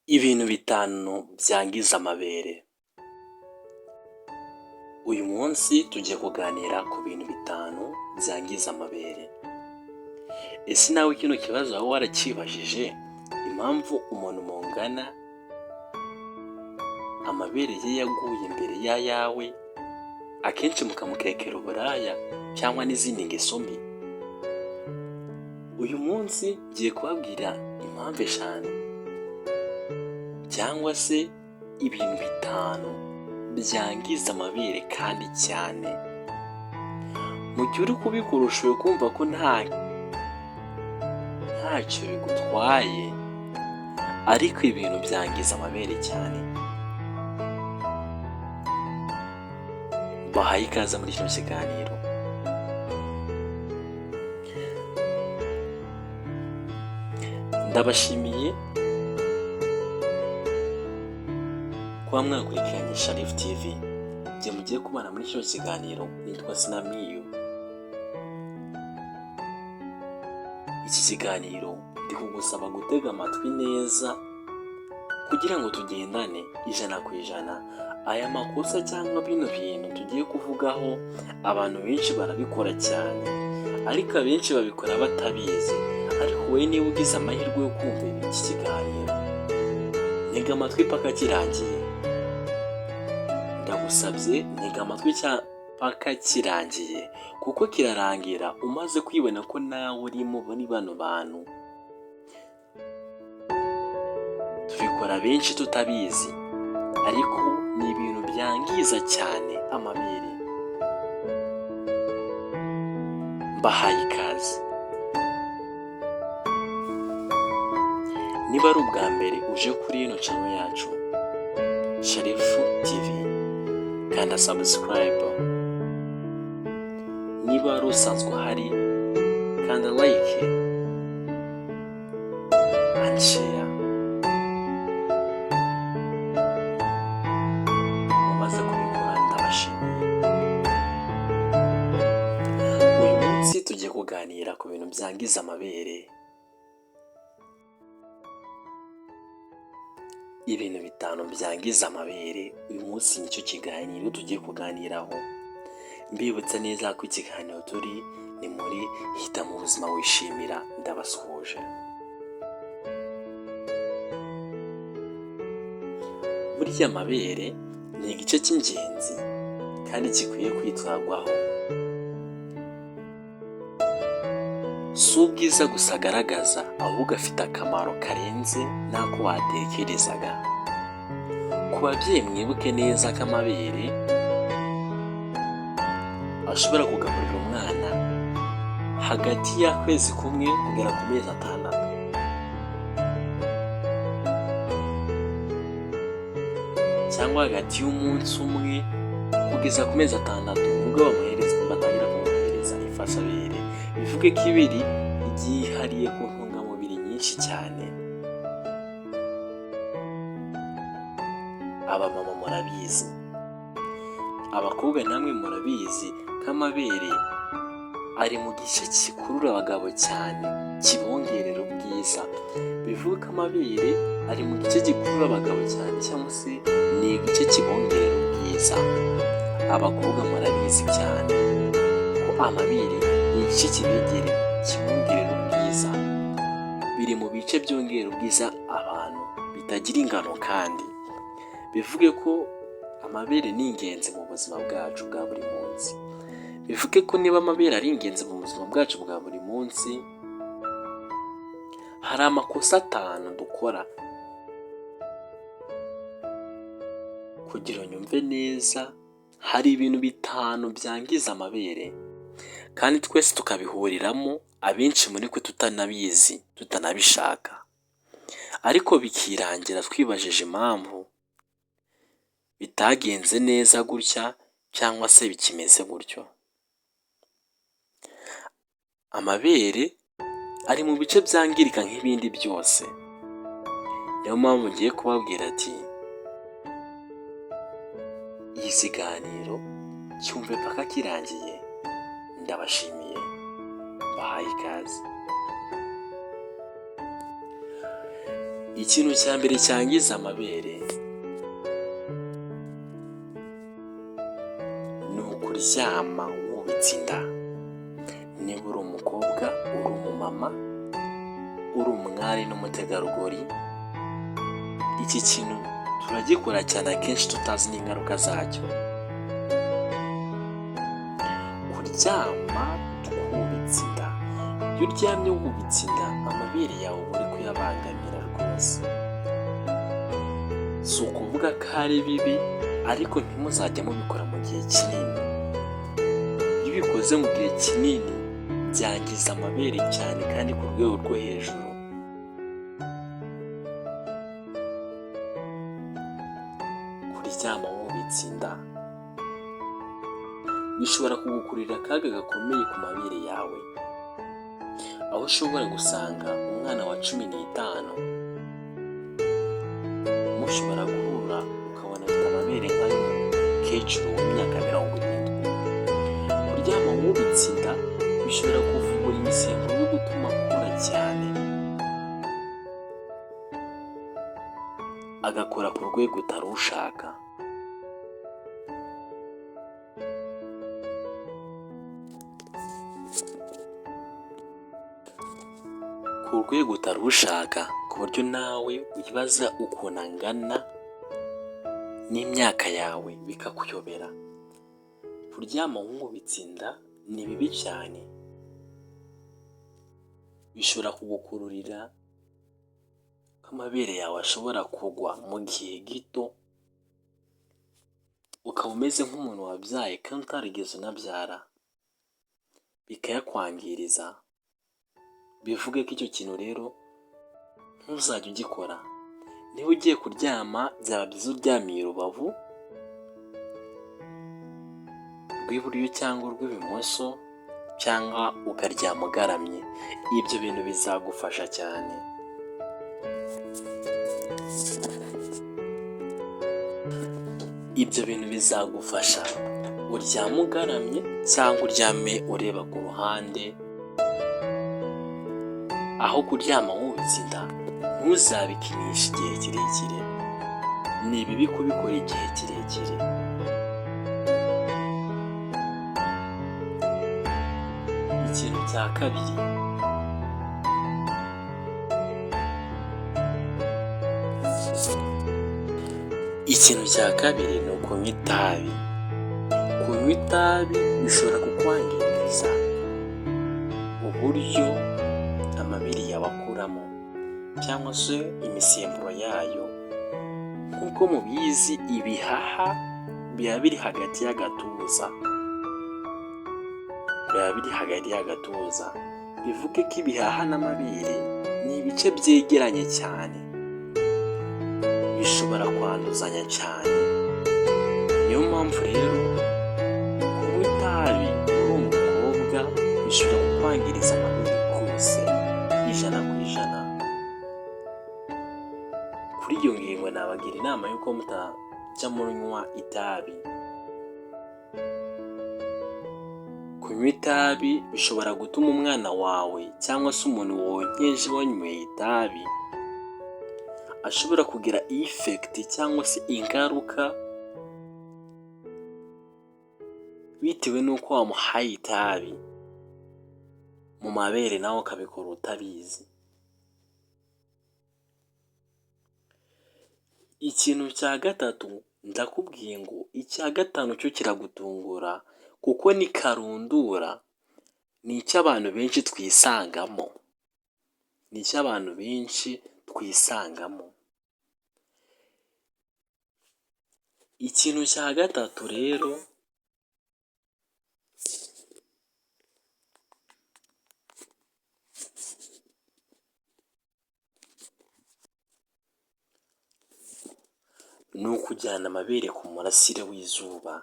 Ibintu bitanu byangiza amabere. Uyu munsi tugiye kuganira ku bintu bitanu byangiza amabere. Ese nawe kino kibazo waba waracyibajije impamvu umuntu mungana amabere ye yaguye imbere y'ayawe, akenshi mukamukekera uburaya cyangwa n'izindi ngeso mbi? Uyu munsi ngiye kubabwira impamvu eshanu cyangwa se ibintu bitanu byangiza amabere kandi cyane. Mu gihe uri kubikora ushoboye kumva ko ntacyo bigutwaye, ariko ibintu byangiza amabere cyane. Bahaye ikaze muri kino kiganiro. Ndabashimiye kuba mwakurikiranye Sharif TV. Igihe mugiye kubana muri kino kiganiro nitwa Sinamiyo. Iki kiganiro ndi kugusaba gutega amatwi neza kugira ngo tugendane 100%. Aya makosa cyangwa bino bintu tugiye kuvugaho abantu benshi barabikora cyane, ariko abenshi babikora batabizi. Ariko wowe niba ugize amahirwe yo kumva iki kiganiro, ntega amatwi paka kirangiye. Ndagusabye ntega amatwi paka kirangiye, kuko kirarangira umaze kwibona ko nawe uri muri bano bantu. Tubikora benshi tutabizi, ariko ni ibintu byangiza cyane amabere. Mbahaye ikaze. Niba ari ubwa mbere uje kuri ino channel yacu Sharifu TV, kanda subscribe. Niba wari usanzwe uhari, kanda like and share. Mumaze kubikora ndabashimiye. Uyu munsi tugiye kuganira ku bintu byangiza amabere. Ibintu bitanu byangiza amabere, uyu munsi nicyo kiganiro tugiye kuganiraho. Mbibutsa neza ko ikiganiro turi ni muri Hitamo Ubuzima Wishimira, ndabasuhuje. Burya amabere ni igice cy'ingenzi kandi gikwiye kwitabwaho. Si ubwiza gusa agaragaza, ahubwo afite akamaro karenze n'ako watekerezaga. Ku babyeyi mwibuke neza ko amabere ashobora kugaburira umwana hagati y'akwezi kumwe kugera ku mezi 6. Cyangwa hagati y'umunsi umwe kugeza ku mezi 6 nibwo batangira kumuhereza imfashabere. Bivuge ko ibere ryihariye ku ntungamubiri nyinshi cyane. Abamama murabizi, abakobwa namwe murabizi ko amabere ari mu gice gikurura abagabo cyane, kibongerera ubwiza. Bivuge ko amabere ari mu gice gikurura abagabo cyane, cyangwa se ni igice kibongerera ubwiza. Abakobwa murabizi cyane ko amabere ni igice kibongerera ubwiza. Biri mu bice byongera ubwiza abantu bitagira ingano kandi. Bivuge ko amabere ni ingenzi mu buzima bwacu bwa buri munsi. Bivuge ko niba amabere ari ingenzi mu buzima bwacu bwa buri munsi, hari amakosa 5 dukora kugira unyumve neza. Hari ibintu bitanu byangiza amabere kandi twese tukabihuriramo, abenshi muri twe tutanabizi, tutanabishaka, ariko bikirangira twibajije impamvu bitagenze neza gutya cyangwa se bikimeze gutyo. Amabere ari mu bice byangirika nk'ibindi byose. Niyo mpamvu ngiye kubabwira ati iki kiganiro cyumve paka kirangiye. Ndabashimiye, mbahaye ikaze. Ikintu cya mbere cyangiza amabere ni ukuryama wubitse inda. Niba uri umukobwa, uri umumama, uri umwari n'umutegarugori, iki kintu turagikora cyane akenshi tutazi n'ingaruka zacyo. Kuryama twubitse inda, iyo uryamye wubitse inda amabere yawe uba uri kuyabangamira rwose. Si ukuvuga ko ari bibi ariko ntimuzajye mubikora mu gihe kinini. Iyo ubikoze mu gihe kinini byangiza amabere cyane kandi ku rwego rwo hejuru. Kuryama wubitse inda bishobora kugukururira akaga gakomeye ku mabere yawe, aho ushobora gusanga umwana wa 15 mushobora guhura ukabona afite amabere nk'ay'umukecuru w'imyaka 70. Kuryama wubitse inda bishobora kuvubura imisemburo yo gutuma akura cyane, agakora ku rwego utari ushaka. Ku rwego utari ushaka, ku buryo nawe wibaza ukuntu angana n'imyaka yawe bikakuyobera. Kuryama wubitse inda ni bibi cyane, bishobora kugukururira ko amabere yawe ashobora kugwa mu gihe gito, ukaba umeze nk'umuntu wabyaye kandi utarigeze unabyara, bikayakwangiriza. Bivuge ko icyo kintu rero ntuzajye ugikora. Niba ugiye kuryama byaba byiza uryamiye urubavu rw'iburyo cyangwa urw'ibumoso cyangwa ukaryama ugaramye, ibyo bintu bizagufasha cyane. Ibyo bintu bizagufasha, uryame ugaramye cyangwa uryame ureba ku ruhande, aho kuryama wubitse inda ntuzabikinishe igihe kirekire, ni bibi kubikora igihe kirekire. Ikintu cya kabiri, ikintu cya kabiri ni ukunywa itabi. Kunywa itabi bishobora kukwangiriza uburyo amabere yawe akuramo cyangwa se imisemburo yayo. Nk'uko mubizi ibihaha biba biri hagati y'agatuza, biba biri hagati y'agatuza, bivuge ko ibihaha n'amabere ni ibice byegeranye cyane, bishobora kwanduzanya cyane. Niyo mpamvu rero kunywa itabi uri umukobwa bishobora kukwangiriza amabere rwose 100%. Kuri iyo ngingo nabagira inama y'uko mutajya munywa itabi. Kunywa itabi bishobora gutuma umwana wawe cyangwa se umuntu wonkeje wanyweye itabi ashobora kugira effect cyangwa se ingaruka bitewe n'uko wamuhaye itabi mu mabere nawe ukabikora utabizi. Ikintu cya gatatu ndakubwiye ngo icya gatanu cyo kiragutungura kuko ni karundura, ni icy'abantu benshi twisangamo, ni icy'abantu benshi twisangamo. Ikintu cya gatatu rero ni ukujyana amabere ku murasire w'izuba,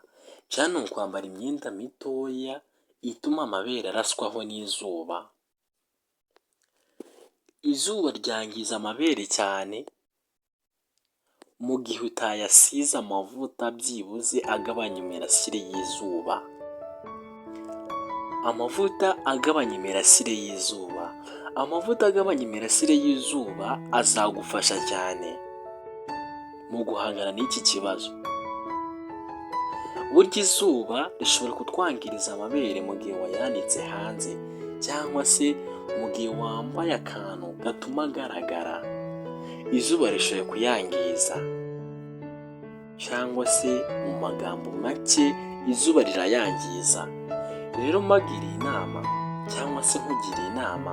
cyangwa ni ukwambara imyenda mitoya ituma amabere araswaho n'izuba. Izuba ryangiza amabere cyane mu gihe utayasize amavuta byibuze agabanya imirasire y'izuba. Amavuta agabanya imirasire y'izuba Amavuta agabanya imirasire y'izuba azagufasha cyane mu guhangana n'iki kibazo. Burya izuba rishobora kutwangiriza amabere mu gihe wayanitse hanze, cyangwa se mu gihe wambaye akantu gatuma agaragara. Izuba rishobora kuyangiza, cyangwa se mu magambo make izuba rirayangiza. Rero mbagiriye inama cyangwa se nkugiriye inama,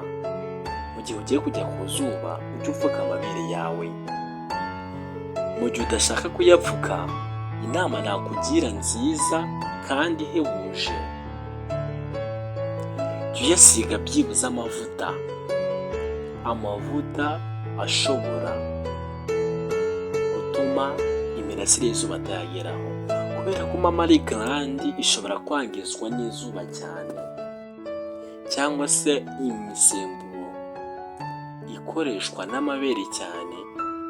mu gihe ugiye kujya ku zuba ujye upfuka amabere yawe. Mu gihe udashaka kuyapfuka, inama nakugira nziza kandi ihebuje, jya uyasiga byibuze amavuta, amavuta ashobora gutuma imirasire y'izuba atayageraho, kubera ko mammary gland ishobora kwangizwa n'izuba cyane, cyangwa se imisemburo ikoreshwa n'amabere cyane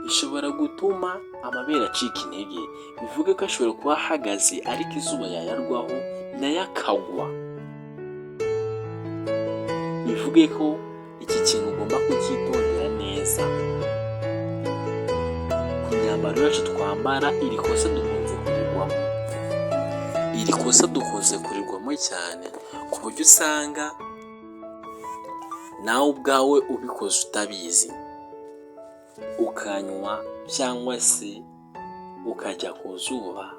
ishobora gutuma amabere acika intege, bivuge ko ashobora kuba ahagaze ariko izuba yayarwaho nayo akagwa. Bivuge ko iki kintu ugomba kucyitondera neza. Ku myambaro yacu twambara, iri kosa dukunze kurigwamo, iri kosa dukunze kurigwamo cyane, ku buryo usanga nawe ubwawe ubikoze utabizi, ukanywa cyangwa se ukajya ku zuba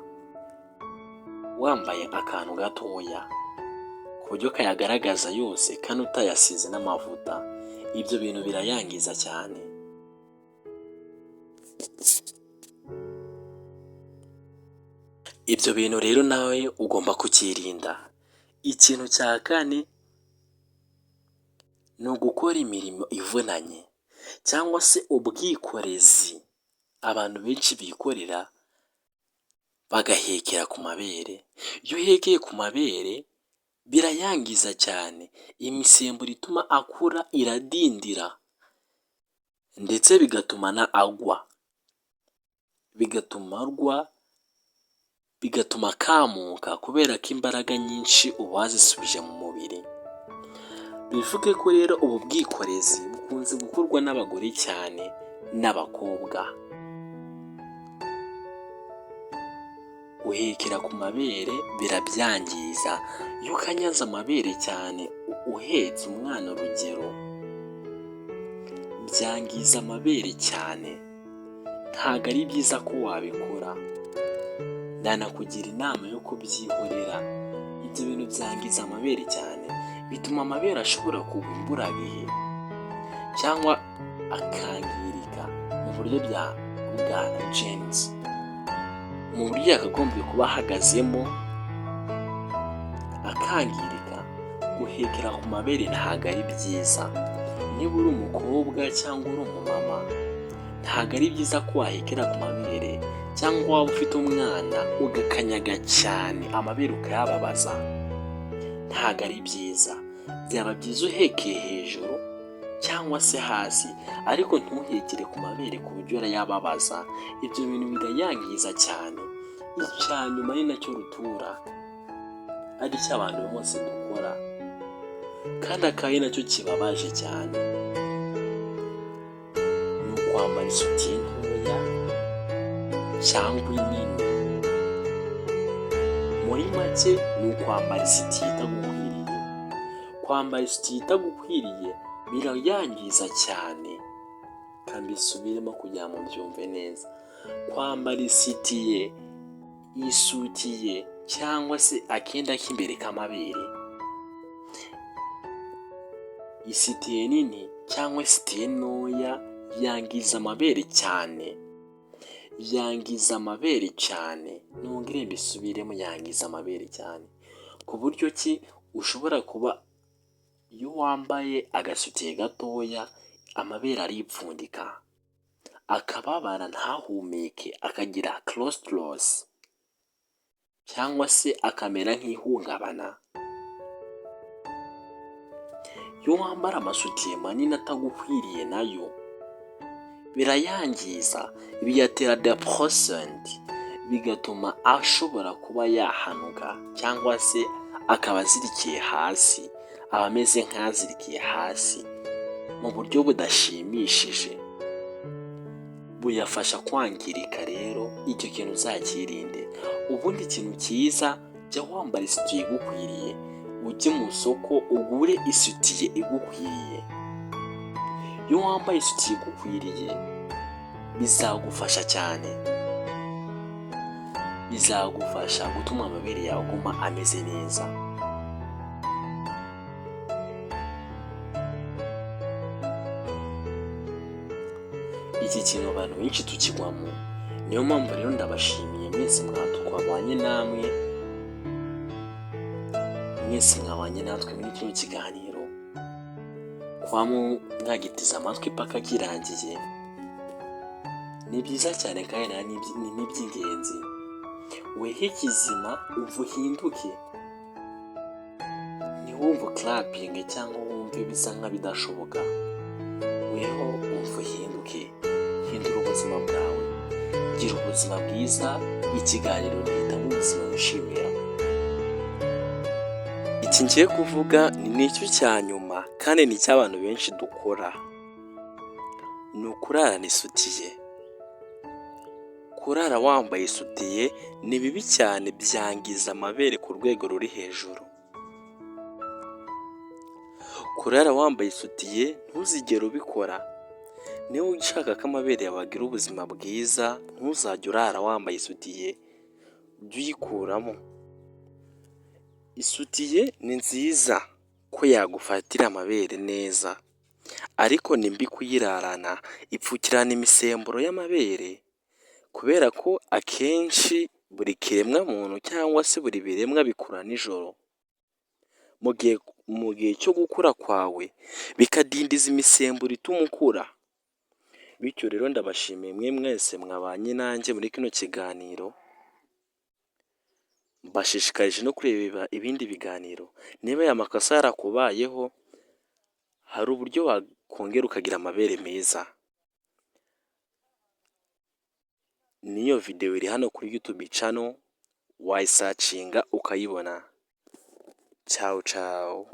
wambaye akantu gatoya ku buryo kayagaragaza yose kandi utayasize n'amavuta. Ibyo bintu birayangiza cyane. Ibyo bintu rero nawe ugomba kucyirinda. Ikintu cya kane ni ugukora imirimo ivunanye cyangwa se ubwikorezi abantu benshi bikorera bagahekera ku mabere. Iyo uhekeye ku mabere birayangiza cyane, imisemburo ituma akura iradindira ndetse bigatuma na agwa, bigatuma agwa, bigatuma akamuka kubera ko imbaraga nyinshi uba wazisubije mu mubiri. Bivuge ko rero ubu bwikorezi bukunze gukorwa n'abagore cyane n'abakobwa. Guhekera ku mabere birabyangiza, iyo ukanyaze amabere cyane uhetse umwana urugero, byangiza amabere cyane, ntabwo ari byiza ko wabikora, nanakugira inama yo kubyihorera. Ibyo bintu byangiza amabere cyane, bituma amabere ashobora kugwa imburagihe cyangwa akangirika mu buryo bwa jenzi, mu buryo yakagombye kuba ahagazemo akangirika. Guhekera ku mabere ntabwo ari byiza. Niba uri umukobwa cyangwa uri umumama, ntabwo ari byiza ko wahekera ku mabere, cyangwa waba ufite umwana ugakanyaga cyane amabere ukayababaza, ntabwo ari byiza. Byaba byiza uhekeye hejuru cyangwa se hasi, ariko ntuhekere ku mabere ku buryo urayababaza. Ibyo bintu birayangiza cyane. Icya nyuma ni nacyo rutura, ari cyo abantu bose dukora, kandi akaba ari nacyo kibabaje cyane, ni ukwambara isutiye ntoya cyangwa inini. Muri make ni ukwambara isutiye itagukwiriye. Kwambara isutiye itagukwiriye birayangiza cyane. Reka mbisubiremo kugira ngo mubyumve neza. Kwambara isutiye, isutiye cyangwa se akenda k'imbere k'amabere, isutiye nini cyangwa isutiye ntoya yangiza amabere cyane, yangiza amabere cyane. Nongere mbisubiremo, yangiza amabere cyane, ku buryo ki ushobora kuba iyo wambaye agasutiye gatoya amabere aripfundika, akababara ntahumeke, akagira korositorosi cyangwa se akamera nk'ihungabana. Iyo wambara amasutiye manini atagukwiriye nayo birayangiza, biyatera deporosenti, bigatuma ashobora kuba yahanuka cyangwa se akaba azirikiye hasi, aba ameze nk'azirikiye hasi. mu buryo budashimishije, buyafasha kwangirika. Rero icyo kintu uzakirinde. Ubundi ikintu cyiza, jya wambara isutiye igukwiriye, ujye mu isoko ugure isutiye igukwiriye. Iyo wambaye isutiye igukwiriye bizagufasha cyane, bizagufasha gutuma amabere yawe aguma ameze neza. Iki kintu abantu benshi tukigwamo, niyo mpamvu rero ndabashimiye mwese twabanye namwe, mwese mwabanye natwe muri kino kiganiro, kuba mwagiteze amatwi paka kirangiye ni byiza cyane kandi ni n'iby'ingenzi. Wehe ikizima umva uhinduke, ntiwumve ukarapinge cyangwa wumve bisa nk'ibidashoboka, weho umva uhinduke, hindura ubuzima bwawe, gira ubuzima bwiza. Ikiganiro gihitamo ubuzima wishimira. Iki ngiye kuvuga ni nicyo cya nyuma kandi ni icy'abantu benshi dukora, ni ukurarana isutiye. Kurara wambaye isutiye ni bibi cyane, byangiza amabere ku rwego ruri hejuru. Kurara wambaye isutiye ntuzigere ubikora. Niba ushaka ko amabere yawe agira ubuzima bwiza, ntuzajye urara wambaye isutiye, jya uyikuramo. Isutiye ni nziza ko yagufatira amabere neza, ariko ni mbi kuyirarana, ipfukirana imisemburo y'amabere, kubera ko akenshi buri kiremwamuntu cyangwa se buri biremwa bikura nijoro. Mu gihe cyo gukura kwawe bikadindiza imisemburo ituma ukura. Bityo rero ndabashimiye mwe mwese mwabanye nanjye muri kino kiganiro, mbashishikarije no kureba ibindi biganiro. Niba aya makosa yarakubayeho, hari uburyo wakongera ukagira amabere meza. N'iyo videwo iri hano kuri YouTube channel, wayisearchinga ukayibona. Cawu cawu.